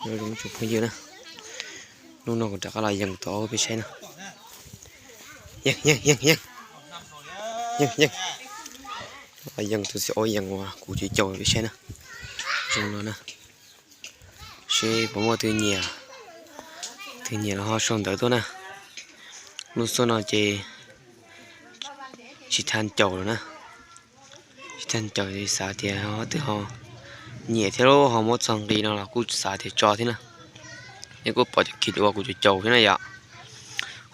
Nyob zoo tsoom phooj ywg na, hnub no kuv rov qab los yees tus aub peb saib na. Yeej, yeej, yeej, yeej, yeej, yeej. Los yees tus txiv aub yees uas kuv caum caum peb saib na. Zoo no na, seb puas muaj twg nyiam, twg nyiam los ho sau ntawv tuaj na. Lub xub no ces tsis tau caum lawm na, tsis tau caum ces xav tias ho twg ho nyiam thiab lub ho muab txog nqi no los kuj xav tias tso thiab na. Yeej kuj pom cov kiv ua kuv caum caum thiab na yom.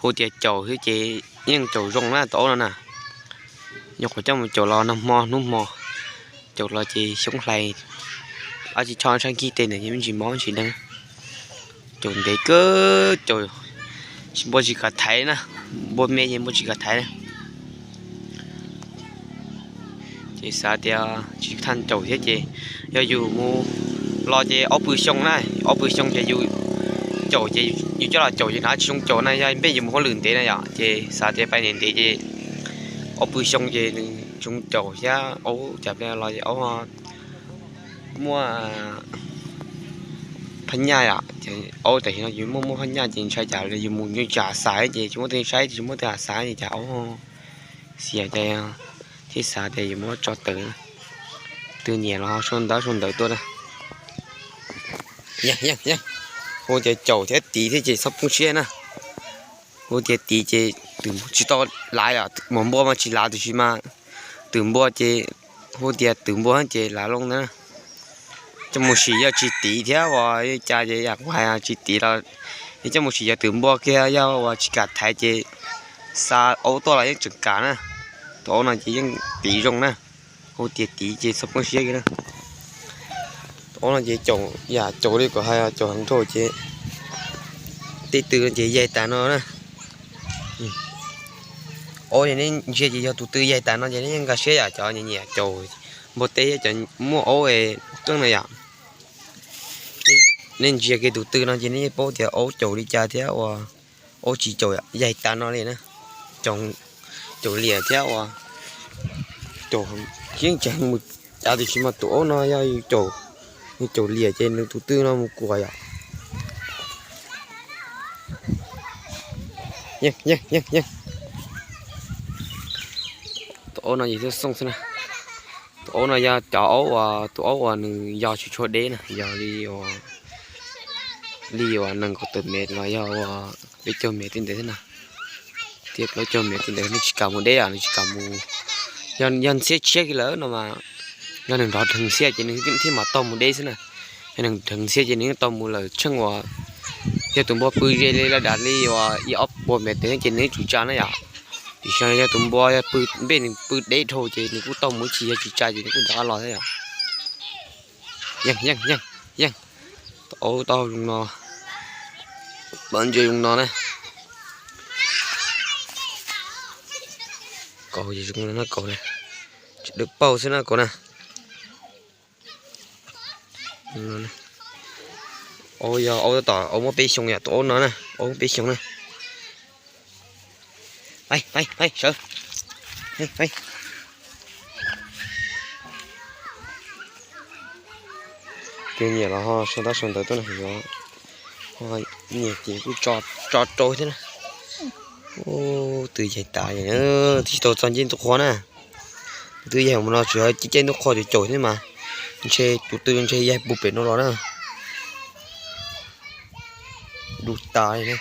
Hu tias caum thiab ces yeej caum zoo na tus aub no na. Nyuam qhuav coj mus caum los nag hmo hnub hmo, caum los ces xyoob hlais, ab tsis tshua sab nkig tes ntawd ces me ntsis mob ntsis deev. Caum ntev kawg, caum tsis npua tsis kam thaiv na, npua me ces npua tsis kam thaiv na. Ces xav tias tsis tau caum thiab ces yog yus mus los ces ob pw xyoo na, ob pw xyoo ces yus caum ces yus coj los caum ces nrov tsis zoo caum na, yog npej yus mus hauj lwm ntev na yom, ces xav tias pais ntev ntev ces ob pw xyoo ces nws zoo caum thiab aub cas pliag los ces aub muaj phab nyaj yom, ces aub tam sim no ces muaj muaj phab nyaj ces ntshai cas yus mus nyob tsis hav xav ces tsis muaj teeb saib tsis muaj teeb hav xav ces cas aub xiam ces thiaj xav tias yus muab tso tawm. Twg nyiam los sau ntawv sau ntawv tuaj na. Yeej, yeej, yeej. Hu tias caum thiab tiv thiab ces txhob poob siab na. Hu tias tiv ces twm tsis tau lav yom, mas npua mas tsis lav tiam sis mas twm npua ces hu tias twm npua ces lav loo ntawd na. Coj mus sim yog tsis tiv thiab uas cas ces yam kuv hais tsis tiv los yog coj mus sim yog twm npua kiag yog uas tsis kam thaiv ces xa aub tuaj los yeej tseem kam na. Tus aub no ces yeej tiv zoo na. Hu tias tiv ces txhob poob siab kiag na. Tus aub no ces caum yam caum li kuv hais caum heev dhau ces tej tw no ces yaig tas no na. Aub ces nej ntsia ces yog tus tw yaig tas no ces nej yeej nkag siab yom, cov nyiam nyiam caum npua teb thiab cov muaj aub es keeb no yom. Nej ntsia kiag tus tw no ces nej yeej paub tias aub caum li cas thiab uas aub tsis caum yaig tas no li na. Caum liam thiab uas caum yeej tseem mus cav tiam sis mas tus aub no yog yus caum, yus caum liam ces nws tus tw no mus kuam yom. Yeej, yeej, yeej, yeej. Tus aub no yog xoo xwb na. Tus aub no yog cov aub uas tus aub uas nws yog tsis tshua deb na, yog li uas, li uas nees nkaum tawm mev los yog uas peb caug mev tej ntawd xwb na. Thiab plaub caug mev tej ntawd nws tsis kam mus deb os, nws tsis kam mus. Yog, yog ntxhiab tshiab kiag lawm no mas, yog nws nrov dheev ntxhiab ces nws thiaj mam taug mus deb xwb na. Yog nws dheev ntxhiab ces nws yeej taug mus lawm tsheej uas yog tus npua pw ze li lawm dav li uas ib ob puas mev tes ces nws yeej tsis tsa na yom. Tiam sis yog tus npua yog pw npej nws pw deb dhau ces nws kuj taug mus, tsis yog tsis tsa ces nws kuj rov qab los thiab yom. Yeej, yeej, yeej, yeej. Tus aub taub hau zoo no, pab ntsia zoo no na. Kaus zoo no na, kaus na, tsis dawb paug xwb na kaus na. Aub yog aub tab tom aub muaj peb xyoo yom, tus aub no na, aub muaj peb xyoo na. Sawv. Tus nyiam los ho sau ntaub sau ntawv tuaj na, nyiam ces kuj tso rau thiab na. Tus yaig tas, twb tsis tau txog ncej ntuj qhua na. Tus twg yaig mus no tsuas yog caij ntuj qhua caum caum thiab mas ntshe tus twg ntshe yaig puag pem no los na. Du tas li.